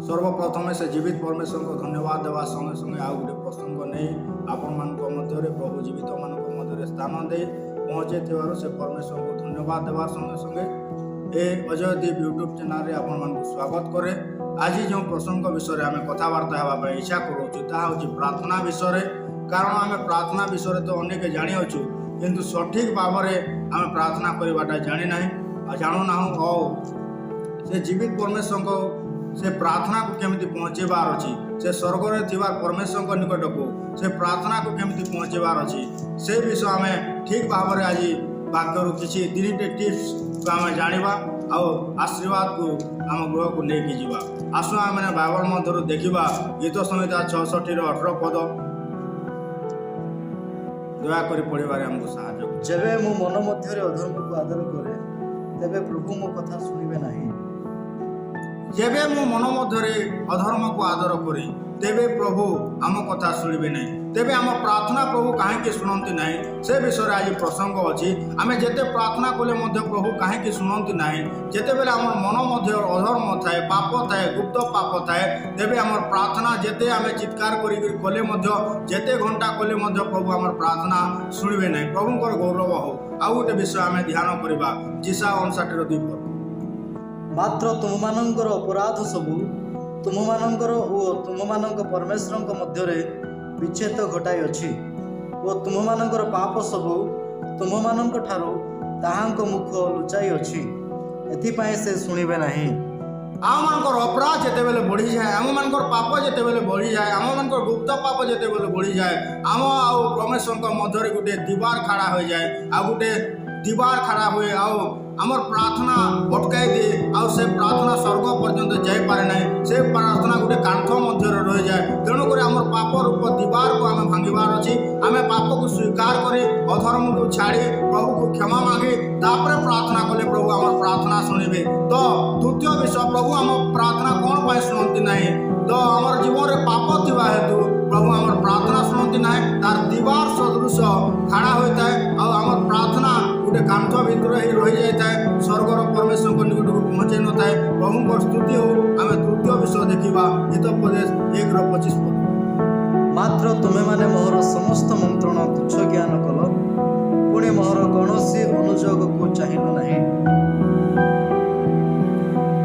ସର୍ବପ୍ରଥମେ ସେ ଜୀବିତ ପରମେଶ୍ୱରଙ୍କୁ ଧନ୍ୟବାଦ ଦେବା ସଙ୍ଗେ ସଙ୍ଗେ ଆଉ ଗୋଟେ ପ୍ରସଙ୍ଗ ନେଇ ଆପଣମାନଙ୍କ ମଧ୍ୟରେ, ପ୍ରଭୁ ଜୀବିତମାନଙ୍କ ମଧ୍ୟରେ ସ୍ଥାନ ଦେଇ ପହଞ୍ଚାଇଥିବାରୁ ସେ ପରମେଶ୍ୱରଙ୍କୁ ଧନ୍ୟବାଦ ଦେବା ସଙ୍ଗେ ସଙ୍ଗେ ଏ ଅଜୟଦୀପ ୟୁଟ୍ୟୁବ୍ ଚ୍ୟାନେଲରେ ଆପଣମାନଙ୍କୁ ସ୍ୱାଗତ କରେ। ଆଜି ଯେଉଁ ପ୍ରସଙ୍ଗ ବିଷୟରେ ଆମେ କଥାବାର୍ତ୍ତା ହେବା ପାଇଁ ଇଚ୍ଛା କରୁଅଛୁ, ତାହା ହେଉଛି ପ୍ରାର୍ଥନା ବିଷୟରେ। କାରଣ ଆମେ ପ୍ରାର୍ଥନା ବିଷୟରେ ତ ଅନେକ ଜାଣିଅଛୁ, କିନ୍ତୁ ସଠିକ୍ ଭାବରେ ଆମେ ପ୍ରାର୍ଥନା କରିବାଟା ଜାଣିନାହିଁ ଆଉ ଜାଣୁନାହୁଁ। ଆଉ ସେ ଜୀବିତ ପରମେଶ୍ୱରଙ୍କ ସେ ପ୍ରାର୍ଥନାକୁ କେମିତି ପହଞ୍ଚେଇବାର ଅଛି, ସେ ସ୍ୱର୍ଗରେ ଥିବା ପରମେଶ୍ୱରଙ୍କ ନିକଟକୁ ସେ ପ୍ରାର୍ଥନାକୁ କେମିତି ପହଞ୍ଚେଇବାର ଅଛି, ସେ ବିଷୟ ଆମେ ଠିକ୍ ଭାବରେ ଆଜି ବାକ୍ୟରୁ କିଛି ତିନିଟି ଟିପ୍ସକୁ ଆମେ ଜାଣିବା ଆଉ ଆଶୀର୍ବାଦକୁ ଆମ ଗୃହକୁ ନେଇକି ଯିବା। ଆସୁ, ଆମେ ବାଇବଲ ମଧ୍ୟରୁ ଦେଖିବା ଗୀତ ସଂହିତା 66ର 18 ପଦ। ଦୟାକରି ପଢ଼ିବାରେ ଆମକୁ ସାହାଯ୍ୟ କର। ଯେବେ ମୁଁ ମନ ମଧ୍ୟରେ ଅଧର୍ମକୁ ଆଦର କରେ, ତେବେ ପ୍ରଭୁ ମୋ କଥା ଶୁଣିବେ ନାହିଁ। ଯେବେ ମୁଁ ମନ ମଧ୍ୟରେ ଅଧର୍ମକୁ ଆଦର କରେ, ତେବେ ପ୍ରଭୁ ଆମ କଥା ଶୁଣିବେ ନାହିଁ। ତେବେ ଆମ ପ୍ରାର୍ଥନା ପ୍ରଭୁ କାହିଁକି ଶୁଣନ୍ତି ନାହିଁ, ସେ ବିଷୟରେ ଆଜି ପ୍ରସଙ୍ଗ ଅଛି। ଆମେ ଯେତେ ପ୍ରାର୍ଥନା କଲେ ମଧ୍ୟ ପ୍ରଭୁ କାହିଁକି ଶୁଣନ୍ତି ନାହିଁ? ଯେତେବେଳେ ଆମର ମନ ମଧ୍ୟ ଅଧର୍ମ ଥାଏ, ପାପ ଥାଏ, ଗୁପ୍ତ ପାପ ଥାଏ, ତେବେ ଆମର ପ୍ରାର୍ଥନା ଯେତେ ଆମେ ଚିତ୍କାର କରିକି କଲେ ମଧ୍ୟ, ଯେତେ ଘଣ୍ଟା କଲେ ମଧ୍ୟ ପ୍ରଭୁ ଆମର ପ୍ରାର୍ଥନା ଶୁଣିବେ ନାହିଁ। ପ୍ରଭୁଙ୍କର ଗୌରବ ହଉ। ଆଉ ଗୋଟେ ବିଷୟ ଆମେ ଧ୍ୟାନ କରିବା, ଯିଶାଇୟ 59ର 2 ପଦ। ମାତ୍ର ତୁମମାନଙ୍କର ଅପରାଧ ସବୁ ତୁମମାନଙ୍କର ଓ ତୁମମାନଙ୍କ ପରମେଶ୍ୱରଙ୍କ ମଧ୍ୟରେ ବିଚ୍ଛେଦ ଘଟାଇଅଛି ଓ ତୁମମାନଙ୍କର ପାପ ସବୁ ତୁମମାନଙ୍କ ଠାରୁ ତାହାଙ୍କ ମୁଖ ଲୁଚାଇଅଛି। ଏଥିପାଇଁ ସେ ଶୁଣିବେ ନାହିଁ। ଆମମାନଙ୍କର ଅପରାଧ ଯେତେବେଳେ ବଢ଼ିଯାଏ, ଆମମାନଙ୍କର ପାପ ଯେତେବେଳେ ବଢ଼ିଯାଏ, ଆମମାନଙ୍କର ଗୁପ୍ତ ପାପ ଯେତେବେଳେ ବଢ଼ିଯାଏ, ଆମ ଆଉ ପରମେଶ୍ୱରଙ୍କ ମଧ୍ୟରେ ଗୋଟେ ଦିବାର ଖାଡ଼ା ହୋଇଯାଏ। ଆଉ ଗୋଟେ ଦିବାର ଖାଡ଼ା ହୁଏ ଆଉ ଆମର ପ୍ରାର୍ଥନା ଅଟକାଇ ଦିଏ। ଆଉ ସେ ପ୍ରାର୍ଥନା ସ୍ୱର୍ଗ ପର୍ଯ୍ୟନ୍ତ ଯାଇପାରେ ନାହିଁ। ସେ ପ୍ରାର୍ଥନା ଗୋଟେ କାନ୍ଥ ମଧ୍ୟରେ ରହିଯାଏ। ତେଣୁକରି ଆମର ପାପ ରୂପ ଦିବାରକୁ ଆମେ ଭାଙ୍ଗିବାର ଅଛି। ଆମେ ପାପକୁ ସ୍ୱୀକାର କରି, ଅଧର୍ମକୁ ଛାଡ଼ି, ପ୍ରଭୁକୁ କ୍ଷମା ମାଗି ତାପରେ ପ୍ରାର୍ଥନା କଲେ ପ୍ରଭୁ ଆମର ପ୍ରାର୍ଥନା ଶୁଣିବେ। ତ ଦ୍ୱିତୀୟ ବିଷୟ, ପ୍ରଭୁ ଆମ ପ୍ରାର୍ଥନା କ'ଣ ପାଇଁ ଶୁଣନ୍ତି ନାହିଁ? ତ ଆମର ଜୀବନରେ ପାପ ଥିବା ହେତୁ ପ୍ରଭୁ ଆମର ପ୍ରାର୍ଥନା ଶୁଣନ୍ତି ନାହିଁ। ତାର ଦିବାର ସଦୃଶ ଖାଡ଼ା ହୋଇଥାଏ ଆଉ ଆମର ପ୍ରାର୍ଥନା ଗୋଟେ କାନ୍ଥ ଭିତରେ ହିଁ ରହିଯାଇଥାଏ, ସ୍ୱର୍ଗର ପରମେଶ୍ୱରଙ୍କ ନିକଟକୁ ପହଞ୍ଚେଇ ନଥାଏ। ପ୍ରଭୁଙ୍କର ସ୍ତୁତି ହଉ। ଆମେ ତୃତୀୟ ବିଷୟ ଦେଖିବା, ହିତୋପଦେଶ 1ର 25 ପଦ। ମାତ୍ର ତୁମେମାନେ ମୋହର ସମସ୍ତ ମନ୍ତ୍ରଣା ତୁଚ୍ଛ ଜ୍ଞାନ କଲ, ପୁଣି ମୋହର କୌଣସି ଅନୁଯୋଗକୁ ଚାହିଁଲ ନାହିଁ।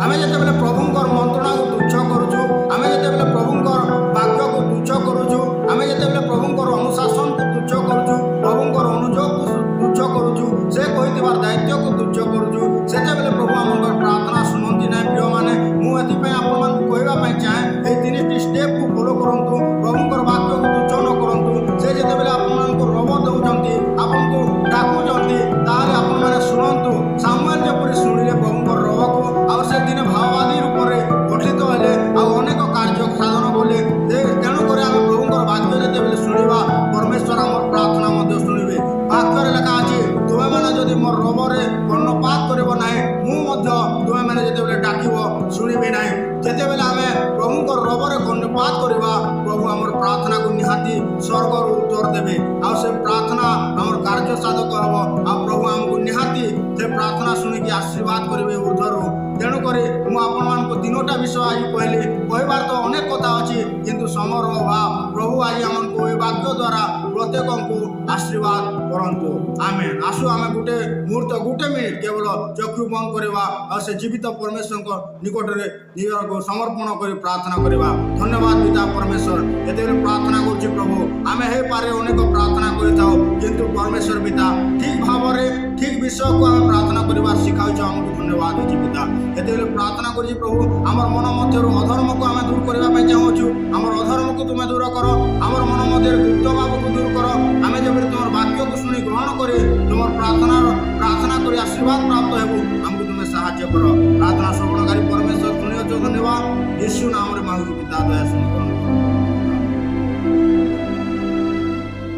ଆମେ ଯେତେବେଳେ ପ୍ରଭୁଙ୍କର ମନ୍ତ୍ରଣାକୁ ତୁଚ୍ଛ କରୁଛୁ, ଆମେ ଯେତେବେଳେ ପ୍ରଭୁଙ୍କର ବାକ୍ୟକୁ ତୁଚ୍ଛ କରୁଛୁ, ଆମେ ଯେତେବେଳେ ପ୍ରଭୁଙ୍କର ଅନୁଶାସନକୁ ତୁଚ୍ଛ କରୁଛୁ, ପ୍ରଭୁଙ୍କର ଅନୁଯୋଗକୁ ତୁଚ୍ଛ କରୁଛୁ, ସେ କହିଥିବା ଦାୟିତ୍ୱକୁ ତୁଚ୍ଛ କରୁଛୁ, ସେତେବେଳେ ପ୍ରଭୁ ଆମଙ୍କର ପ୍ରାର୍ଥନା ଶୁଣନ୍ତି ନାହିଁ। ପ୍ରିୟମାନେ, ମୁଁ ଏଥିପାଇଁ ଆପଣମାନଙ୍କୁ କହିବା ପାଇଁ ଚାହେଁ, ଏଇ ତିନିଟି ଷ୍ଟେପକୁ ଫଲୋ କରନ୍ତୁ। ପ୍ରଭୁଙ୍କର ବାକ୍ୟକୁ ତୁଚ୍ଛ ନ କରନ୍ତୁ। ସେ ଯେତେବେଳେ ଆପଣମାନଙ୍କୁ ରବ ଦେଉଛନ୍ତି, ଆପଣଙ୍କୁ ଡାକୁଛନ୍ତି, ତାହେଲେ ଆପଣମାନେ ଶୁଣନ୍ତୁ। ସାମୁଏଲ ଯେପରି ଶୁଣିଲେ ପ୍ରଭୁଙ୍କର ରବକୁ ଆଉ ସେ ଦିନେ ଭାବବାଦୀ ରୂପରେ ଗଠିତ ହେଲେ ଆଉ ଅନେକ କାର୍ଯ୍ୟ ସାଧନ କଲେ। ତେଣୁକରି ଆମେ ପ୍ରଭୁଙ୍କର ବାକ୍ୟ ଯେତେବେଳେ ଶୁଣିବା, ପରମେଶ୍ୱର ଆମର ପ୍ରାର୍ଥନା ମଧ୍ୟ ଶୁଣିବେ। ବାକ୍ୟରେ ଲେଖା ଅଛି, ତୁମେମାନେ ଯଦି ମୋର ରବରେ କର୍ଣ୍ଣପାତ କରିବ ନାହିଁ, ମୁଁ ମଧ୍ୟ ତୁମେମାନେ ଯେତେବେଳେ ଡାକିବ ଶୁଣିବି ନାହିଁ। ଯେତେବେଳେ ଆମେ ପ୍ରଭୁଙ୍କର ରବରେ କର୍ଣ୍ଣପାତ କରିବା, ପ୍ରଭୁ ଆମର ପ୍ରାର୍ଥନାକୁ ନିହାତି ସ୍ୱର୍ଗରୁ ଉତ୍ତର ଦେବେ ଆଉ ସେ ପ୍ରାର୍ଥନା ଆମର କାର୍ଯ୍ୟ ସାଧକ ହେବ ଆଉ ପ୍ରଭୁ ଆମକୁ ନିହାତି ସେ ପ୍ରାର୍ଥନା ଶୁଣିକି ଆଶୀର୍ବାଦ କରିବେ ଉର୍ଦ୍ଧ୍ୱରୁ। ତେଣୁକରି ମୁଁ ଆପଣମାନଙ୍କୁ ତିନୋଟା ବିଷୟ ଆଜି କହିଲି। କହିବାର ତ ଅନେକ କଥା ଅଛି, କିନ୍ତୁ ସମୟର ଅଭାବ। ପ୍ରଭୁ ଆଜି ଆମକୁ ଏ ବାକ୍ୟ ଦ୍ୱାରା ପ୍ରତ୍ୟେକଙ୍କୁ ଆଶୀର୍ବାଦ କରନ୍ତୁ। ଆମେ ଆସୁ, ଆମେ ଗୋଟେ ମୁହୂର୍ତ୍ତ, ଗୋଟେ ମିନିଟ୍ କେବଳ ଚକ୍ଷୁ ବନ୍ଦ କରିବା ଆଉ ସେ ଜୀବିତ ପରମେଶ୍ୱରଙ୍କ ନିକଟରେ ନିଜକୁ ସମର୍ପଣ କରି ପ୍ରାର୍ଥନା କରିବା। ଧନ୍ୟବାଦ ପିତା ପରମେଶ୍ୱର। ଯେତେବେଳେ ପ୍ରାର୍ଥନା କରୁଛି ପ୍ରଭୁ, ଆମେ ହେଇପାରେ ଅନେକ ପ୍ରାର୍ଥନା କରିଥାଉ, କିନ୍ତୁ ପରମେଶ୍ୱର ପିତା, ଠିକ ଭାବରେ ଠିକ ବିଷୟକୁ ଆମେ ପ୍ରାର୍ଥନା କରିବା ଶିଖାଉଛୁ ଆମକୁ। ଧନ୍ୟବାଦ ଅଛି ପିତା। ଯେତେବେଳେ ପ୍ରାର୍ଥନା କରୁଛି ପ୍ରଭୁ, ଆମର ମନ ମଧ୍ୟରୁ ଅଧର୍ମକୁ ଆମେ ଦୂର କରିବା ପାଇଁ ଚାହୁଁଛୁ। ଆମର ଅଧର୍ମକୁ ତୁମେ ଦୂର କର। ଆମର ମନ ମଧ୍ୟରେ ଗୁପ୍ତ ଭାବକୁ ଦୂର କର। ଆମେ ଯେପରି ତୁମର ବାକ୍ୟକୁ ଶୁଣି ଗ୍ରହଣ କରି ତୁମର ପ୍ରାର୍ଥନା କରି ଆଶୀର୍ବାଦ ପ୍ରାପ୍ତ ହେବୁ, ଆମକୁ ତୁମେ ସାହାଯ୍ୟ କର। ପ୍ରାର୍ଥନା ଶ୍ରବଣକାରୀ ପରମେଶ୍ୱର, ଶୁଣିଅଛ, ଧନ୍ୟବାଦ। ଯୀଶୁ ନାମରେ ମାଗୁଛୁ ପିତା, ଦୟା ଶୁଣି ଗ୍ରହଣ କର।